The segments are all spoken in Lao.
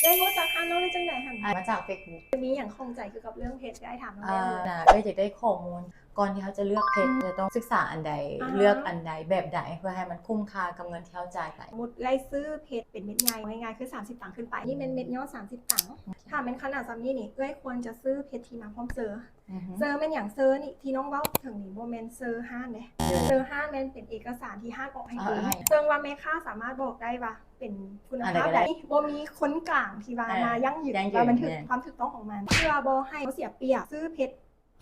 ໄດ້ຮູ້ຈັກຮ້ານນ້ອງໄດ້ຈັ່ງໃດຫັ້ນ? ອ່າ ມາຈາກເຟສບຸກ. ມີຫຍັງຂ້ອງໃຈກ່ຽວກັບເລື່ອງເພັດ ໄດ້ຖາມນ້ອງ ອ່າ ໄດ້ເລີຍ. ເອື້ອຍຢາກໄດ້ຂໍ້ມູນ ກ່ອນທີ່ເຮົາຈະເລືອກເພັດ ອືມ ຈະຕ້ອງສຶກສາອັນໃດ ອ່າຮະ ເລືອກອັນໃດ ແບບໃດ ເພື່ອໃຫ້ມັນຄຸ້ມຄ່າກັບເງິນທີ່ເຮົາຈ່າຍໄປ. ສົມມຸດເອື້ອຍຊື້ເພັດເປັນເມັດໃຫຍ່ ເອົາງ່າຍໆ ຄືສາມສິບຕັງຂຶ້ນໄປ. ນີ້ແມ່ນເມັດຍອດສາມສິບຕັງ. ໂອເຄ. ຖ້າແມ່ນຂະໜາດສ່ຳນີ້ນີ້ ເອື້ອຍຄວນຈະຊື້ເພັດທີ່ມາພ້ອມເຊີ. ອືຮຶ. ເຊີແມ່ນຫຍັງ? ເຊີນີ້ທີ່ນ້ອງເວົ້າເຖິງນີ້ບໍ່ແມ່ນເຊີຮ້ານເດ້. ເອີ ເຊີຮ້ານແມ່ນເປັນເອກະສານທີ່ຮ້ານອອກໃຫ້ເອງ. ເອີ ເຊິ່ງວ່າແມ່ຄ້າສາມາດບອກໄດ້ວ່າເປັນຄຸນນະພາບໃດ ບໍ່ມີຄົນກາງທີ່ວ່າ ອ່າ ມາຢັ້ງຢືນ ຢັ້ງຢືນ ວ່າມັນຖືກ ແມ່ນ ຄວາມຖືກຕ້ອງຂອງມັນ. ເພື່ອບໍ່ໃຫ້ເຮົາເສຍປຽບ ຊື້ເພັດ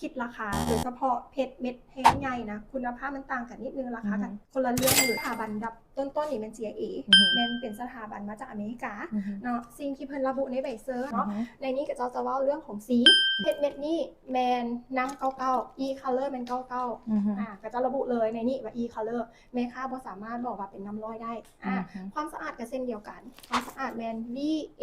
ຜິດລາຄາ ໂດຍສະເພາະເພັດເມັດແຮງໃຫຍ່ນະ ຄຸນນະພາບມັນຕ່າງກັນນິດໜຶ່ງ ລາຄາກັນ ອືຮຶ ຄົນລະເລື່ອງເລີຍ. ສະຖາບັນລະດັບຕົ້ນໆນີ້ແມ່ນ ຊີໄອເອ ອືຮຶ ແມ່ນເປັນສະຖາບັນມາຈາກອາເມລິກາ ອືຮຶ ເນາະ. ສິ່ງທີ່ເພິ່ນລະບຸໃນໃບເຊີເນາະ ອືຮຶ ໃນນີ້ເຂົາເຈົ້າຈະເວົ້າເລື່ອງຂອງສີ. ເພັດເມັດນີ້ແມ່ນນ້ຳເກົ້າເກົ້າ E color ແມ່ນເກົ້າເກົ້າ ອືຮຶ ອ່າ ເຂົາເຈົ້າລະບຸເລີຍໃນນີ້ວ່າ E color. ແມ່ຄ້າບໍ່ສາມາດບອກວ່າເປັນນ້ຳຮ້ອຍໄດ້. ອ່າ ອືຮຶ ຄວາມສະອາດກໍເຊັ່ນດຽວກັນ ຄວາມສະອາດແມ່ນ V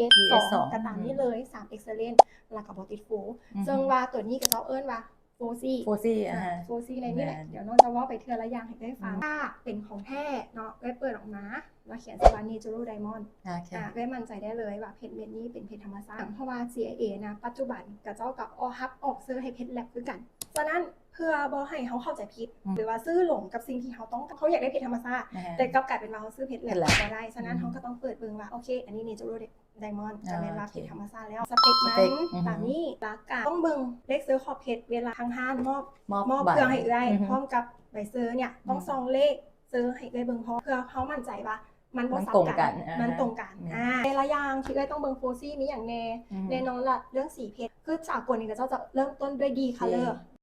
S ສອງ V S ສອງ ກໍຕາມນີ້ເລີຍ ອືຮຶ ສາມ excellent ແລ້ວກໍບໍ່ຕິດຟູ. ອືຮຶ ເຊິ່ງວ່າຕົວນີ້ເຂົາເຈົ້າເອີ້ນວ່າ Four C Four C ອ່າ ອ່າ Four C ໃນນີ້ແຫຼະ. ອືມ ດຽວນ້ອງຈະເວົ້າໄປເທື່ອລະຢ່າງໃຫ້ໄດ້ຟັງ. ອືມ ຖ້າເປັນຂອງແທ້ເນາະ ເອື້ອຍເປີດອອກມາ ແລ້ວຂຽນຊື່ວ່າ Natural Diamond ໂອເຄ ອ່າ ເອື້ອຍໝັ້ນໃຈໄດ້ເລີຍວ່າເພັດເມັດນີ້ເປັນເພັດທຳມະຊາດ. ເພາະວ່າ ຊີໄອເອ ນະ ປັດຈຸບັນເຂົາເຈົ້າກໍອອກ ຮັບອອກເຊີໃຫ້ເພັດແລັບຄືກັນ. ສະນັ້ນ ເພື່ອບໍ່ໃຫ້ເຮົາເຂົ້າໃຈຜິດ ອືມ ຫຼືວ່າຊື້ຫຼົງກັບສິ່ງທີ່ເຮົາຕ້ອງການ, ເຮົາຢາກໄດ້ເພັດທຳມະຊາດ ແມ່ນ ແຕ່ກັບກາຍເປັນວ່າເຮົາຊື້ເພັດແລັບ ເພັດແລັບ ບໍ່ໄດ້. ສະນັ້ນ ອືມ ເຮົາກໍຕ້ອງເປີດເບິ່ງວ່າ ໂອເຄ ອັນນີ້ Natural Diamond ອ່າ ກໍແມ່ນວ່າ ໂອເຄ ເປັນທຳມະຊາດແລ້ວ. ສະເປັກມັນ ສະເປັກ ອືຮຶ ຕາມນີ້. ຫຼັກການຕ້ອງເບິ່ງເລກເຊີຂອບເຂດ ເວລາທາງຮ້ານມອບ ມອບ ມອບເຄື່ອງໃຫ້ເອື້ອຍ ອືຮຶ ພ້ອມກັບໃບເຊີເນຍ ອືມ ຕ້ອງສ່ອງເລກເຊີໃຫ້ເອື້ອຍເບິ່ງພ້ອມ ເພື່ອເຮົາໝັ້ນໃຈວ່າມັນບໍ່ສັບກັນ ມັນຕົງກັນ ມັນຕົງກັນ. ອ່າ ອ່າ ແຕ່ລະຢ່າງທີ່ເອື້ອຍຕ້ອງເບິ່ງ Four C ມີຫຍັງແດ່? ອືມ ແນ່ນອນລະ ເລື່ອງສີເພັດ ຄືສາກົນນີ້ເຂົາເຈົ້າຈະເລີ່ມຕົ້ນດ້ວຍ D color